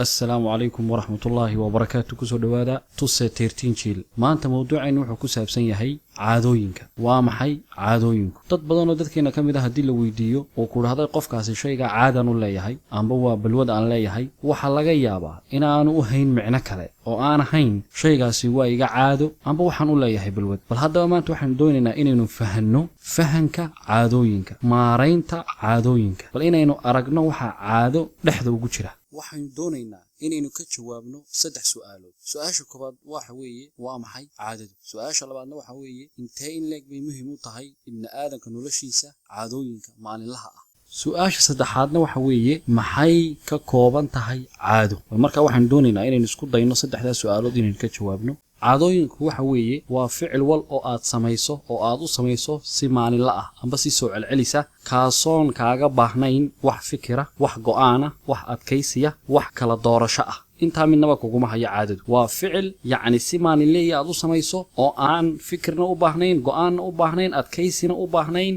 Assalaamu calaykum waraxmatullaahi wabarakaatu. Kusoo dhowaada Tuse 13 Jiil. Maanta mowduucaynu wuxuu ku saabsan yahay caadooyinka. Waa maxay caadooyinku? Dad badanoo dadkeena ka mid ah haddii la weydiiyo oo ku dhahday qofkaasi shayga caadan u leeyahay amba waa balwad aan leeyahay, waxaa laga yaabaa inaanu u hayn micno kale oo aan ahayn shaygaasi waa iga caado amba waxaan u leeyahay balwad. Bal haddaba maanta waxaanu doonaynaa inaynu fahanno fahanka caadooyinka, maaraynta caadooyinka, bal inaynu aragno waxa caado dhexda ugu jira. Waxaynu doonaynaa inaynu ka jawaabno saddex su'aalood. Su-aasha koowaad waxa weeye: waa maxay caadadu? Su-aasha labaadna waxa weeye: intee in leeg bay muhiim u tahay ibni aadanka noloshiisa caadooyinka maalinlaha ah? Su-aasha saddexaadna waxa weeye: maxay ka kooban tahay caado? Bal markaa waxaynu doonaynaa inaynu isku dayno saddexdaas su-aalood inaynu ka jawaabno. Caadooyinku waxa weeye waa ficil wal oo aad samayso oo aad u samayso si maalinla ah amba si soo celcelisa, kaasoon kaaga baahnayn wax fikira, wax go'aana, wax adkaysiya, wax kala doorasho ah. Intaa midnaba kuguma hayo caadadu. Waa ficil yacni si maalinleeya aad u samayso oo aan fikirna u baahnayn, go'aanna u baahnayn, adkaysina u baahnayn,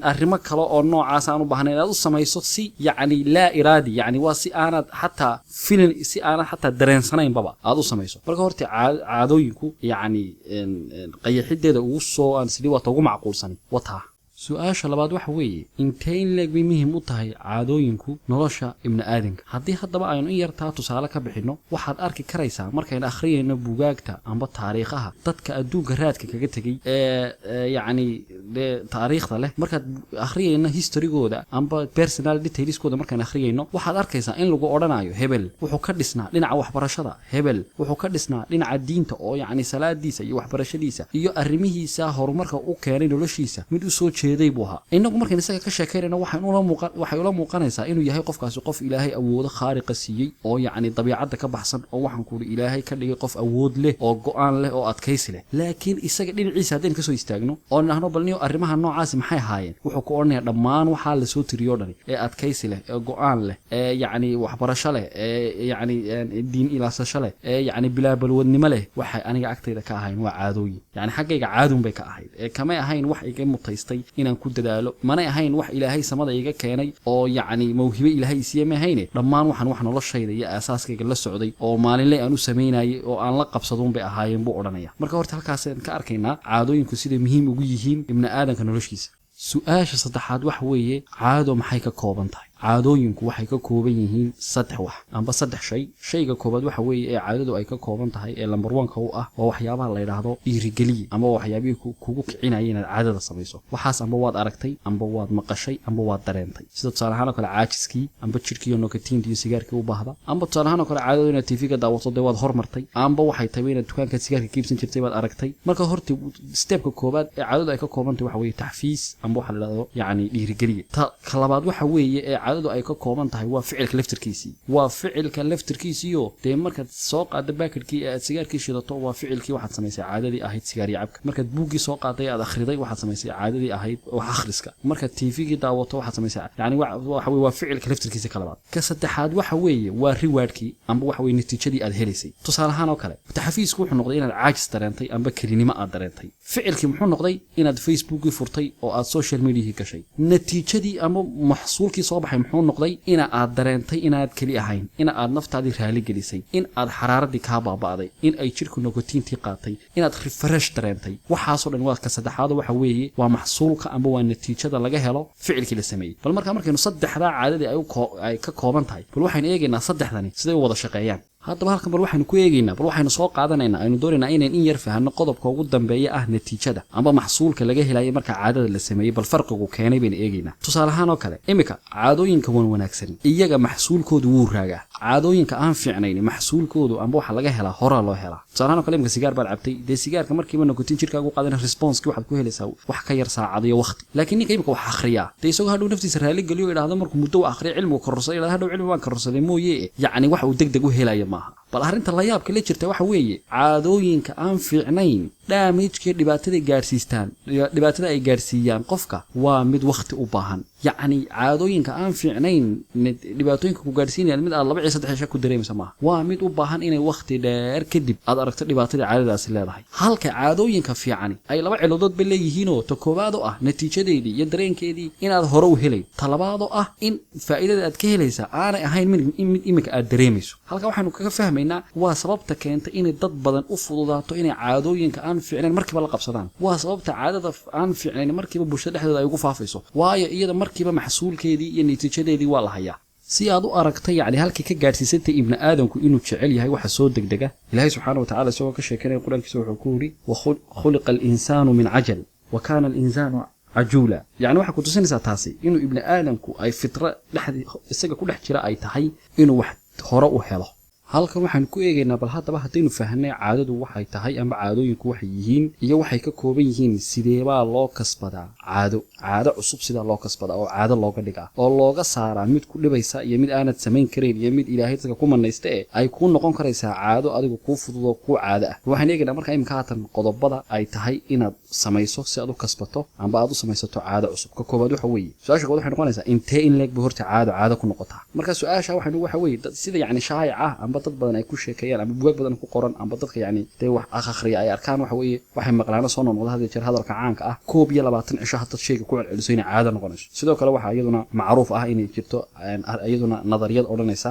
arrimo kale oo noocaas aan u baahnayn, aad u samayso si yacni laa iraadi, yacni waa si aanad xataa filin, si aanad xataa dareensanaynbaba aad u samayso. Marka horta caadooyinku yacni qayaxideeda ugu soo aan sidii waata ugu macquulsani wataa. Su-aasha labaad waxa weeye: intee in leeg bay muhiim u tahay caadooyinku nolosha ibni aadanka? Haddii haddaba aynu in yartaa tusaale ka bixinno, waxaad arki karaysaa markaynu akhriyayno bugaagta amba taariikhaha dadka adduunka raadka kaga tegey ee yacni dee taariikhda leh, markaad akhriyayno historygooda amba personal detailskooda markaan akhriyayno, waxaad arkaysaa in lagu odhanayo hebel wuxuu ka dhisnaa dhinaca waxbarashada, hebel wuxuu ka dhisnaa dhinaca diinta, oo yacni salaadiisa iyo waxbarashadiisa iyo arrimihiisa horumarka u keenay noloshiisa mid usoo jeeday buu ahaa. Innagu markaan isaga ka sheekaynayno, waxay ula muuqanaysaa inuu yahay qofkaasi qof Ilaahay awoodo khaariqa siiyey oo yacni dabiicadda ka baxsan, oo waxaan kuuhi Ilaahay ka dhigay qof awood leh oo go'aan leh oo adkaysi leh. Laakiin isaga dhinaciisa haddaynu kasoo istaagno oo nidhahno bal niyo arrimaha noocaasi maxay ahaayeen, wuxuu ku odhanayaa dhammaan waxaa lasoo tiriyoo dhani ee adkaysi leh, ee go'aan leh, ee yacni waxbarasho leh, ee yacni diin ilaasasho leh, ee yacni bilaabalwadnimo leh, waxay aniga agtayda ka ahayn waa caadooyin. Yacni xaggayga caadun bay ka ahayd ee kamay ahayn wax iga mutaystay inaan ku dadaalo, manay ahayn wax Ilaahay samada iga keenay oo yacni mawhibe Ilaahay isiiye may ahayne. Dhammaan waxaan wax noloshayda iyo aasaaskayga la socday oo maalinle aan u samaynayay oo aan la qabsaduun bay ahaayeen buu odhanaya. Marka horta halkaasaan ka arkaynaa caadooyinku siday muhiim ugu yihiin ibni aadanka noloshiisa. Su-aasha saddexaad waxa weeye: caado maxay ka kooban tahay? Caadooyinku waxay ka kooban yihiin saddex wax amba saddex shay. Shayga koobaad waxa weeye ee caadadu ay ka kooban tahay ee lambar one-ka u ah waa waxyaabaha la yidhaahdo dhiirigeliye amba waxyaabihii kugu kicinaya inaad caadada samayso. Waxaas amba waad aragtay, amba waad maqashay, amba waad dareentay. Sida tusaale ahaan oo kale caajiskii amba jidhkii oo nikotiinta iyo sigaarkii u baahda, amba tusaale ahaan oo kale caadadu inaad TV-ga daawato dee waad hormartay, amba waxay tahay inaad dukaankaad sigaarka ka iibsan jirtay baad aragtay. Marka horta stepka koobaad ee caadadu ay ka kooban tahay waxa weeye taxfiis amba waxa la yidhahdo yacni dhiirigeliye. Ta ka labaad waxa weeye ee caadadu ay ka kooban tahay waa ficilka laftirkiisii. Waa ficilka laftirkiisiiyo dee markaad soo qaaddo baakidkii ee aad sigaarkii shidato, waa ficilkii, waxaad samaysay caadadii ahayd sigaaryo cabka. Markaad buuggii soo qaaday aad akhriday, waxaad samaysay caadadii ahayd wax akhriska. Markaad TV-gii daawato, waxaad samaysay yani waxa weye waa ficilka laftirkiisa ka labaad. Ka saddexaad waxa weeye waa rewardkii amba waxa weye natiijadii aad helaysay. Tusaale ahaan oo kale taxafiisku wuxuu noqday inaad caajis dareentay amba kelinimo aad dareentay. Ficilkii muxuu noqday? Inaad Facebookii furtay oo aad social mediahii gashay. Natiijadii ama maxsuulkii soo baxay muxuu noqday? Ina aad dareentay inaad keli ahayn, ina aad naftaadii raali gelisay, in aad xaraaradii kaa baaba'day, in ay jidhku nikotiintii qaatay, inaad refresh dareentay. Waxaasoo dhan waa ka saddexaad. Waxa weeye waa maxsuulka amba waa natiijada laga helo ficilkii la sameeyey. Bal markaa markaynu saddexdaa caadadii ay ka kooban tahay, bal waxaynu eegaynaa saddexdani siday u wada shaqeeyaan. Haddaba halkan bal waxaynu ku eegaynaa, bal waxaynu soo qaadanaynaa, aynu doonaynaa inayn in yar fahanno qodobka ugu dambeeya ah natiijada amba maxsuulka laga helayo marka caadada la sameeyey. Bal farqigu keenay baynu eegaynaa. Tusaale ahaan oo kale iminka caadooyinka wan wanaagsan iyaga maxsuulkoodu wuu raagaa. Caadooyinka aan fiicnayn maxsuulkoodu amba waxa laga helaa horaa loo helaa. Tusaale ahaan oo kale iminka sigaar baad cabtay, dee sigaarka markiiba nikotiin jirkaagu qaadana, responsekii waxaad ku helaysaa wax ka yar saacad iyo waqti. Laakiin ninka iminka wax akhriyaa dee isagoo hadhow naftiisa raali geliyo, idhaahdo markuu muddo u akhriya cilmigu kororsaday, idhahdo hadhow cilmi baan kororsaday mooye, yacni wax uu deg deg u helaya maaha. Bal arrinta la yaabka la jirta waxa weeye, caadooyinka aan fiicnayn damage-kii dhibaatada gaadhsiistaan, dhibaatada ay gaadhsiiyaan qofka waa mid wakhti u baahan. Yacni caadooyinka aan fiicnayn dhibaatooyinka ku gaadhsiinayaan mid aad 2 iyo 3 cisho ku dareemaysa maaha. Waa mid u baahan inay wakhti dheer kadib aad aragto dhibaatadii caadadaasi leedahay, halka caadooyinka fiicani ay laba ciladoodba leeyihiinoo: ta koowaad oo ah natiijadeedii iyo dareenkeedii inaad hore u helayn, ta labaadoo ah in faa'iidada aad ka helaysaa aanay ahayn mid iminka aad dareemayso. Halka waxaynu kaga fahmaynaa waa sababta keenta inay dad badan u fududaato inay caadooyinka aan fiicnayn markiiba la qabsadaan. Waa sababta caadada aan fiicnayn markiiba bulshada dhexdeeda ay ugu faafayso, waayo iyada markiiba maxsuulkeedii iyo natiijadeedii waa la hayaa. Si aad u aragta yacni halkii ka gaadhsiisantay ibni aadamku inuu jecel yahay waxa soo degdega, Ilaahay subxaana wa tacala isagoo ka sheekanaya Qur-aankiisa wuxuu ku yidhi: "Khuliqa alinsaanu min cajal wa kaana alinsaanu cajuula." Yacni waxay ku tusinaysaa taasi inuu ibni aadamku ay fitra dhexdii isaga ku dhex jira ay tahay inuu wax hore u helo. Halkan waxaan ku eegaynaa, bal haddaba haddaynu fahnay caadadu waxay tahay ama caadooyinku waxay yihiin iyo waxay ka kooban yihiin, sideebaa loo kasbadaa caado? Caado cusub sidaa loo kasbadaa oo caado looga dhigaa oo looga saaraa mid ku dhibaysa iyo mid aanad samayn karayn iyo mid Ilaahay dadka ku manaysta ee ay kuu noqon karaysaa caado adigu kuu fudud oo kuu caado ah? Waxaan eegaynaa markaa imika haatan qodobada ay tahay inaad samayso si aad u kasbato amba aad u samaysato caado cusub. Ka koobaad waxa weeye, su-aasha koobaad waxay noqonaysaa: intee in leeg bay horta caado caado ku noqotaa? Marka su-aasha waxaynu waxa weeye, sida yacni shaayic ah amba dad badan ay ku sheekeeyaan amba bugaag badan ku qoran amba dadka yacni dee wax akhriya ay arkaan, waxa weeye waxay maqlaano soo noqnoqda had iyo jeer hadalka caanka ah: 21 cisho haddaad shayga ku celceliso inay caado noqonayso. Sidoo kale waxaa iyaduna macruuf ah inay jirto iyaduna nadariyad odhanaysa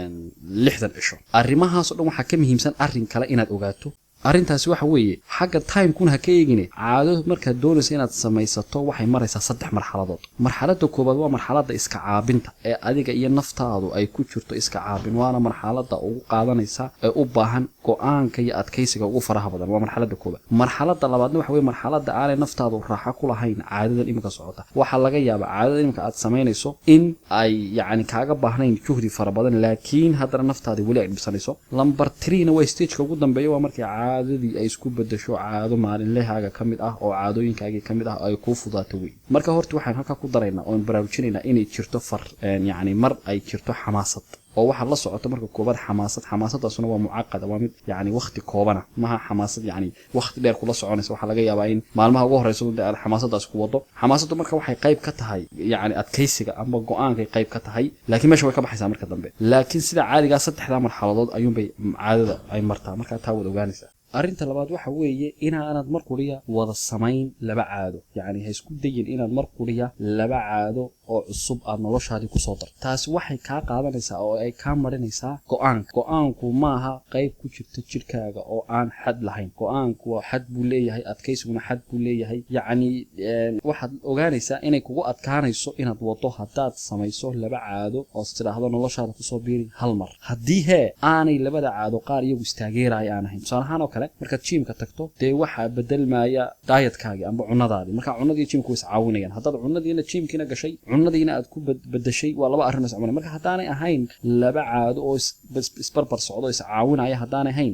60 cisho. Arrimahaas oo dhan waxaa ka muhiimsan arrin kale inaad ogaato. Arrintaasi waxa weeye, xagga timekuna ha ka eegine, caado markaad doonayso inaad samaysato waxay maraysaa saddex marxaladood. Marxaladda koowaad waa marxaladda iska caabinta ee adiga iyo naftaadu ay ku jirto iska caabin, waana marxaladda ugu qaadanaysa ee u baahan go-aanka iyo adkaysiga ugu faraha badan. Waa marxaladda koowaad. Marxaladda labaadna waxa weye marxaladda aanay naftaadu raaxo ku lahayn caadadan iminka socota. Waxaa laga yaabaa caadada iminka aad samaynayso in ay yacni kaaga baahnayn juhdi fara badan, laakiin haddana naftaadi weli ay dhibsanayso. Number three-na waa stageka ugu dambeeya, waa markii caadadii ay isku bedesho caado maalinlehaaga ka mid ah oo caadooyinkaagii ka mid ah oo ay kuu fudaato wey. Marka horta waxaan halkaa ku daraynaa oon baraarujinaynaa inay jirto far yacni mar ay jirto xamaasad oo waxaad la socoto marka koobaad xamaasad. Xamaasadaasuna waa mucaqada, waa mid yacni waqti koobana maha, xamaasad yacni waqti dheer kula soconaysa. Waxaa laga yaabaa in maalmaha ugu horeysa dee aad xamaasaddaas ku wado. Xamaasaddu marka waxay qayb ka tahay yacni adkaysiga amba go-aankay qayb ka tahay, laakiin meesha way ka baxaysaa marka dambe. Laakiin sida caadigaa saddexdaa marxaladood ayuunbay caadada ay martaa. Markaa taa waad ogaanaysaa. Arrinta labaad waxa weeye inaanad mar quriya wada samayn laba caado. Yacni ha isku dayin inaad mar quriya laba caado oo cusub aad noloshaadii kusoo darto. Taasi waxay kaa qaadanaysaa oo ay kaa marinaysaa go-aanka. Go-aanku maaha qayb ku jirta jidhkaaga oo aan xad lahayn. Go-aanku waa xad buu leeyahay, adkaysiguna xad buu leeyahay. Yacni waxaad ogaanaysaa inay kugu adkaanayso inaad wado haddaad samayso laba caado oo tidhaahdo noloshaada kusoo biiri hal mar, haddii hee aanay labada caado qaar iyagu istaageeraya aan ahayn. Tusaale ahaan oo kale, markaad gymka tagto dee waxaa bedelmaya dietkaagii amba cunadaadii. Marka cunadii gymka way iscaawinayaan. Haddaad cunadiina gymkiina gashay, cunadiina aad ku bedeshay, waa laba arrin oo iscaawinaya. Marka haddaanay ahayn laba caado oo isbarbar socdo iscaawinaya haddaanay ahayn,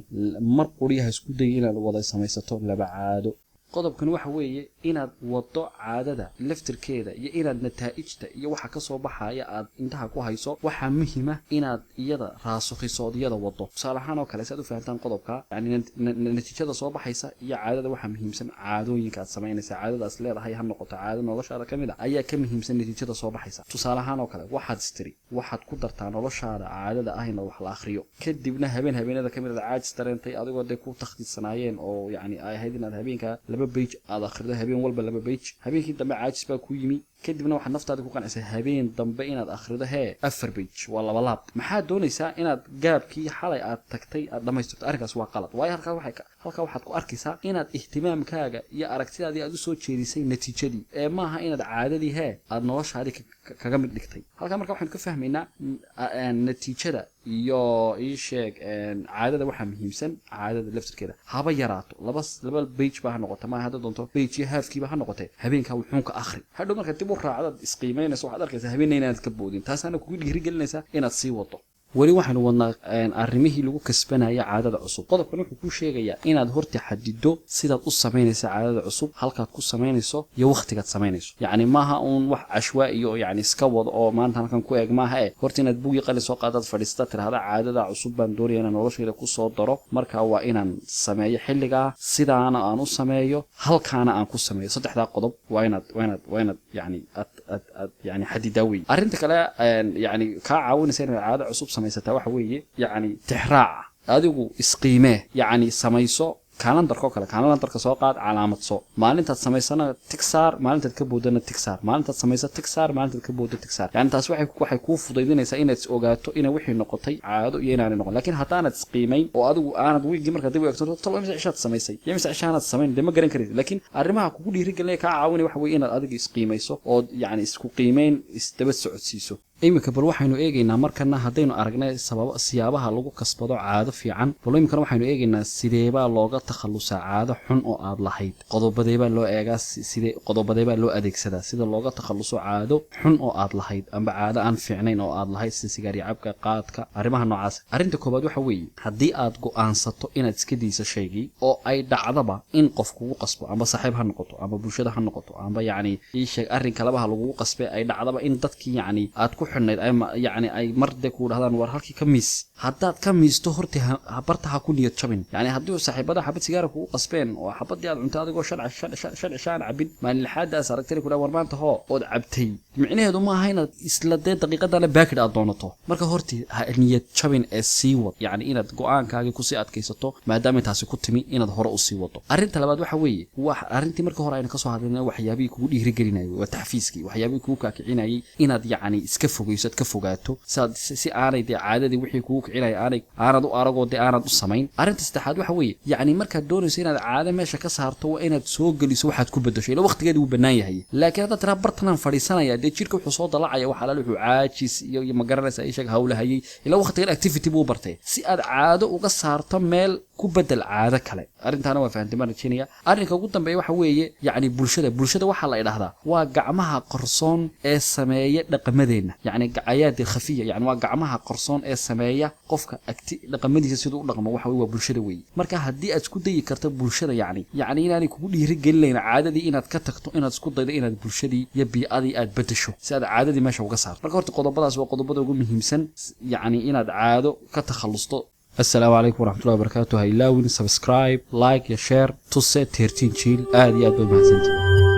mar quriya ha isku day inaad wada samaysato laba caado. Qodobkan waxa weeye inaad wado caadada laftirkeeda iyo inaad nataa'ijta iyo waxa kasoo baxaya aad indhaha ku hayso. Waxaa muhima inaad iyada raasukhiso ood iyada wado. Tusaale ahaan oo kale, si aad u fahantaan qodobka, yani natiijada soo baxaysa iyo caadada, waxaa muhiimsan caadooyinka aad samaynaysa. Caadadaas leedahay ha noqoto caado noloshaada ka mid a ayaa ka muhiimsan natiijada soo baxaysa. Tusaale ahaan oo kale, waxaad istiri waxaad ku dartaa noloshaada caadada ah in wax la akhriyo. Kadibna habeen habeenada kamid aad caajis dareentay, adigoo dee ku takhtiidsanaayeen oo yacni ay ahayd inaad habeenka laba page aad akhrido, habeen walba laba page. Habeenkii dambe caajis baa ku yimi. Kadibna waxaad naftaada ku qancisay habeen dambe inaad akhrido hee afar page, waa laba laab. Maxaad doonaysaa? Inaad gaabkii xalay aad tagtay aad dhamaystirto. Arrinkaas waa qalad, waayo halkaa waxaad ku arkaysaa inaad ihtimaamkaaga iyo aragtidaadii aad usoo jeedisay natiijadii ee maaha inaad caadadii hee aad noloshaadii kaga mid dhigtay. Halkaa marka waxaynu ka fahmaynaa natiijada iyo ii sheeg caadada, waxaa muhiimsan caadada laftirkeeda. Haba yaraato, laba laba page ba ha noqota, maaha hadda doonto page iyo halfkiiba ha noqotay, habeenkaa wuxuun ka akhri. Hadhow marka dib u raacdaad isqiimaynayso, waxaad arkaysaa habeenna inaad ka boodin. Taasaana kugu dhiirigelinaysaa inaad sii wado. Weli waxaynu wadnaa arrimihii lagu kasbanaya caadada cusub. Qodobkan wuxuu kuu sheegayaa inaad horta xadido sidaad u samaynaysa caadada cusub, halkaad ku samaynayso iyo wakhtigaad samaynayso. Yacni maaha uun wax cashwaa'iyo oo yacni iska wado oo maanta halkan ku eeg maaha, e horta inaad buugii qalin soo qaadaad, fadhiista, tirahda caadada cusub baan doonaya inaan noloshayda kusoo daro. Marka waa inaan sameeyo xilligaa, sidaana aan u sameeyo, halkaana aan ku sameeyo. Saddexdaa qodob waa inaad yani aad yani xadidaa weeye. Arrinta kale yani kaa caawinaysa inaad caado cusub samaysataa waxa weeye yacni tixraaca. Adigu isqiimee, yacni samayso kalandarkoo kale. Kalandarka soo qaad, calaamadso. Maalintaad samaysana tick saar, maalintaad ka boodana tick saar. Maalintaad samaysa tick saar, maalintaad ka boodo tick saar. Yani taas waxay kuu fudaydinaysaa inaad is ogaato inay wixii noqotay caado iyo inaanay noqon. Laakiin haddaanad isqiimayn oo adigu aanad wiigii markaa dib u eegto, talo imisa cishaad samaysay iyo imisa cishaanaad samayn, dee ma garan karaysid. Laakiin arrimaha kugu dhiirigelinaya, kaa caawinaya, waxa weye inaad adiga isqiimayso ood yacni isku qiimeyn isdaba socodsiiso. Iminka bal waxaynu eegaynaa markana, haddaynu aragnay sabab siyaabaha lagu kasbado caado fiican, bal iminkana waxaynu eegaynaa sideebaa looga takhalusaa caado xun oo aad lahayd. Qodobadeebaa loo eegaa, sidee qodobadeebaa loo adeegsadaa sida looga takhaluso caado xun oo aad lahayd amba caado aan fiicnayn oo aad lahayd, sida sigaari cabka, qaadka, arrimaha noocaas? Arrinta koobaad waxa weeye, haddii aad go'aansato inaad iska dayso shaygii oo ay dhacdaba in qof kugu qasbo, amba saaxiib ha noqoto amba bulshada ha noqoto amba yacni ii sheeg arrin kaleba ha lagugu qasbe, ay dhacdaba in dadkii yacni aad ku xidhnayd ay yacni ay mar dee ku dhahdaan war halkii ka miis, haddaad ka miisto horta barta ha ku niyad jabin. Yani haddii uu saaxiibada xabad sigaara kugu qasbeen oo xabadii aad cuntay adigoo 5 cisho aan cabin, maalin lixaadaas aragtay ku dhahan war maanta hoo ood cabtay, micnaheedu ma aha inaad isla dee daqiiqadana baakid aad doonato. Marka horti ha niyad jabin ee sii wad, yacni inaad go'aankaagii kusii adkaysato maadaama taasi ku timi, inaad hore usii wado. Arrinta labaad waxa weeye wax arrintii marka hore aynu kasoo hadlayna, waxyaabihii kugu dhiirigelinayay, waa taxfiiskii, waxyaabihii kugu kaakicinayay inaad yacni iska fogeyso, aad ka fogaato, siaad si aanay dee caadadii wixii kugu kicinaya aanay aanad u aragoo dee aanad u samayn. Arrinta saddexaad waxa weeye, yacni markaad doonayso inaad caado meesha ka saarto, waa inaad soo geliso waxaad ku bedasho, ila waqtigeedi wuu bannaan yahay. Laakiin haddaad tiraa bartanaan fadhiisanaya, dee jirka wuxuu soo dalacaya wax alaal wuxuu caajis iyo magaranaysa ishaga hawlahayay, ila waqtigan activity buu bartay. Si aad caado uga saarto meel, ku bedel caado kale. Arrintaana waa fahamtay baan rajeynaya. Arrinka ugu dambeeya waxa weeye yacni bulshada waxaa la idhahdaa waa gacmaha qarsoon ee sameeya dhaqamadeenna, yacni gacayaadi khafiya, yani waa gacmaha qarsoon ee sameeya qofka agti dhaqamadiisa siduu u dhaqmo, waxa weye waa bulshada weeye. Marka haddii aad isku dayi karto bulshada yacni inaanay kugu dhiirigelinayn caadadii inaad ka tagto, inaad isku daydo inaad bulshadii iyo bii'adii aad bedesho si aad caadadii meesha uga saarto. Marka horta qodobadaas waa qodobada ugu muhiimsan yacni inaad caado ka takhalusto. Assalaamu calaykum waraxmatullahi wabarakaatu. Ha ilaawin subscribe, like iyo share. Tuse 13 Jiil. Aad iyo aad bay mahadsantahay.